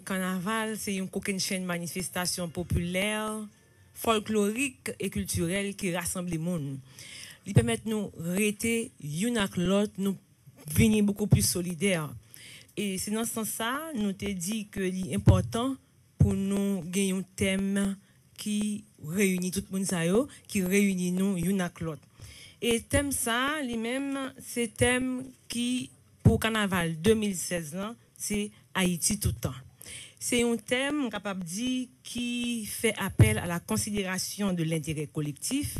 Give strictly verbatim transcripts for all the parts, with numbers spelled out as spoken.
Kannaval se yon kokennchenn manifestasyon popilè, fòlklorik e kiltirèl ki rasanble moun. Li pèmèt nou rete youn ak lòt, nou vini bokou plis solidè. E se nan sans sa, nou te di ke li enpòtan pou nou gen yon tèm ki reyini tout moun sa yo, ki reyini nou youn ak lòt. E tèm sa, li menm, se tèm ki, pou kanaval de mil sèz lan, se Ayiti toutan. Se yon tèm, m kapab di, ki fè apèl a la considération de l'intérêt collectif.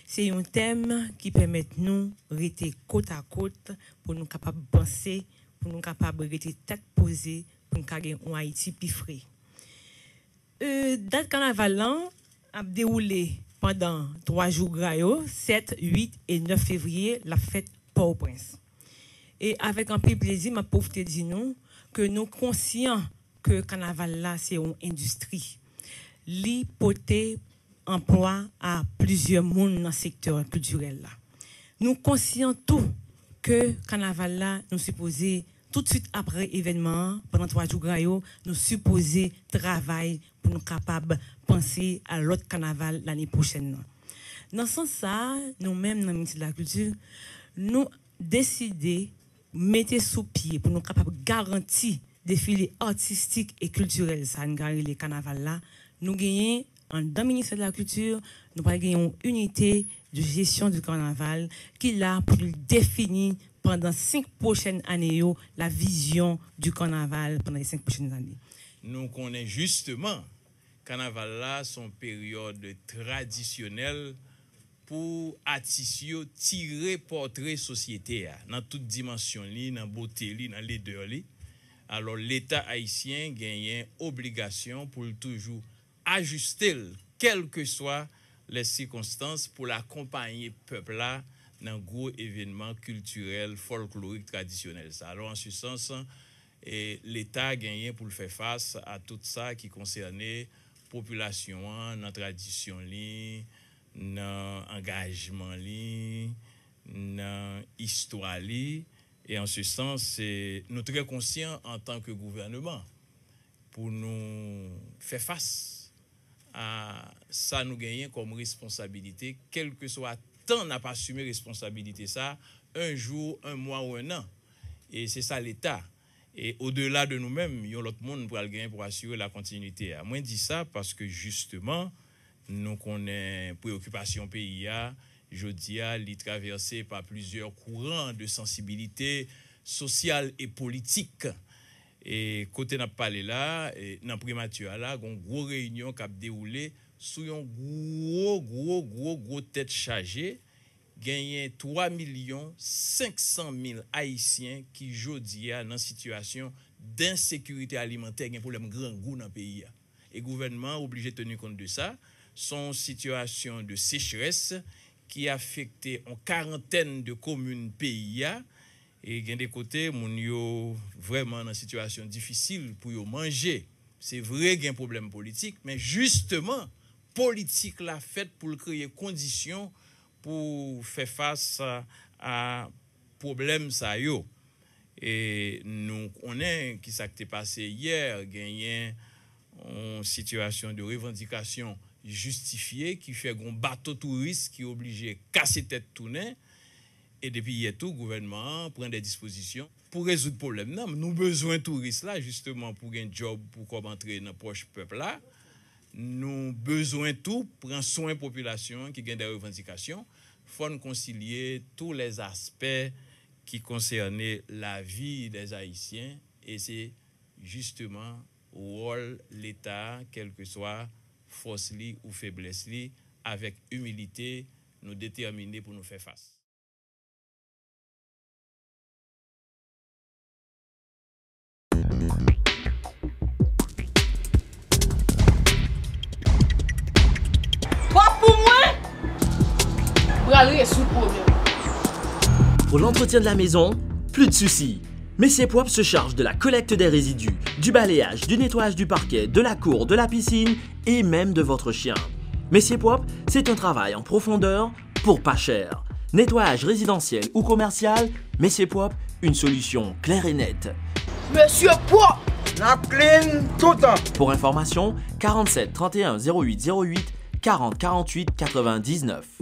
Se yon tèm ki pèmèt nou rete kot a kot pou nou kapab panse, pou nou kapab rete tèt poze, pou nou ka gen yon Ayiti pi fre. E, dat kanaval lan ap dewoule pandan twa jou gra yo, sèt, uit e nèf fevriye, l ap fèt Pòtoprens. E avèk anpil plezi, m ap pwofite di nou ke nou konsyan ke kanaval la se yon endistri. Li pote anplwa a plizyè moun nan sektè kiltirèl la. Nou konsyan tou ke kanaval la, nou sipoze, toutswit apre evènman an, pandan twa jou gra yo, nou sipoze travay pou nou kapab panse a lòt kanaval lane pwochèn nan. Nan sans sa a, nou menm nan Ministè de la Kilti, nou deside mete sou pye pou nou kapab garanti defile atistik e kiltirèl sa a n ka rele kanaval la, nou genyen anndan Ministè de la Kilti, nou pral gen yon unité de gestion du carnaval ki la pou l defini pandan senk pwochèn ane yo la vision du carnaval pandan les cinq prochaines années. Nou konnen jisteman, kanaval la se yon peryòd tradisyonèl pou atis yo tire pòtre sosyete a nan tout dimansyon li, nan bote li, nan ledè li. Alò, Leta ayisyen genyen obligasyon pou l toujou ajiste l, kèlkeswa lè sikonstans, pou l akonpaye pèp la nan gwo evènman kiltirèl, fòlklorik, tradisyonèl sa. Alò, an se sans, e, Leta genyen pou l fè fas a tout sa ki konsène popilasyon an nan tradisyon li, nan angajman li, nan istwa li. E an se sans, e, nou trè konsyan antanke gouvèneman pou nou fè fas a sa nou genyen kòm responsabilite, kèlkeswa tan n ap asime responsabilite sa, un jour, un mois ou un an. E se sa Leta. E odela de nou menm, yon lòt moun pral genyen pou asire la kontinite a. Mwen di sa paske jisteman, nou konnen preyokipasyon peyi a, jodi a, li travèse pa plizyè kouran de sansibilite sosyal e politik. E kote n ap pale la, e nan primati a la, gon gwo reyinyon k ap dewoule sou yon gwo, gwo, gwo, gwo tèt chaje. Genyen twa milyon senk san mil Ayisyen ki jodi a nan sitiyasyon densekirite alimantè, gen pwoblèm grangou nan peyi a. E gouvènman an oblije teni kont de sa. Se yon sitiyasyon de sechrès ki afekte yon karantèn de komin peyi a. E gen de kote, moun yo vrèman nan sitiyasyon difisil pou yo manje. Se vre, gen pwoblèm politik, men jisteman, politik la fèt pou l kreye kondisyon pou fè fas a pwoblèm sa yo. E nou konnen ki sa k te pase yè, genyen yon sitiyasyon de revandikasyon jistifye ki fè gon bato touris ki oblije kase tèt tounen. E depi yè tou, gouvènman an pran de dispozisyon pou rezoud pwoblèm nan. Nou bezwen touris la, jisteman, pou gen djòb, pou kòb antre nan pòch pèp la. Nou bezwen tou pran swen popilasyon an ki gen de revandikasyon. Fò n konsilye tou lè aspè ki konsène lavi dè Ayisyen, e se jisteman wòl Leta a, kèlkeswa fòs li ou feblès li, avèk imilite, nou detèmine pou nou fè fas. Pwòp pou mwen, pral rezoud pwoblèm. Pour l'entretien de la maison, plus de soucis. Messier Propre se charge de la collecte des résidus, du balayage, du nettoyage du parquet, de la cour, de la piscine et même de votre chien. Messier Propre, c'est un travail en profondeur pour pas cher. Nettoyage résidentiel ou commercial, Messier Propre, une solution claire et nette. Messier Propre, N ap clean toutan. Pour information, quarante-sept trente et un zéro huit zéro huit, quarante quarante-huit quatre-vingt-dix-neuf.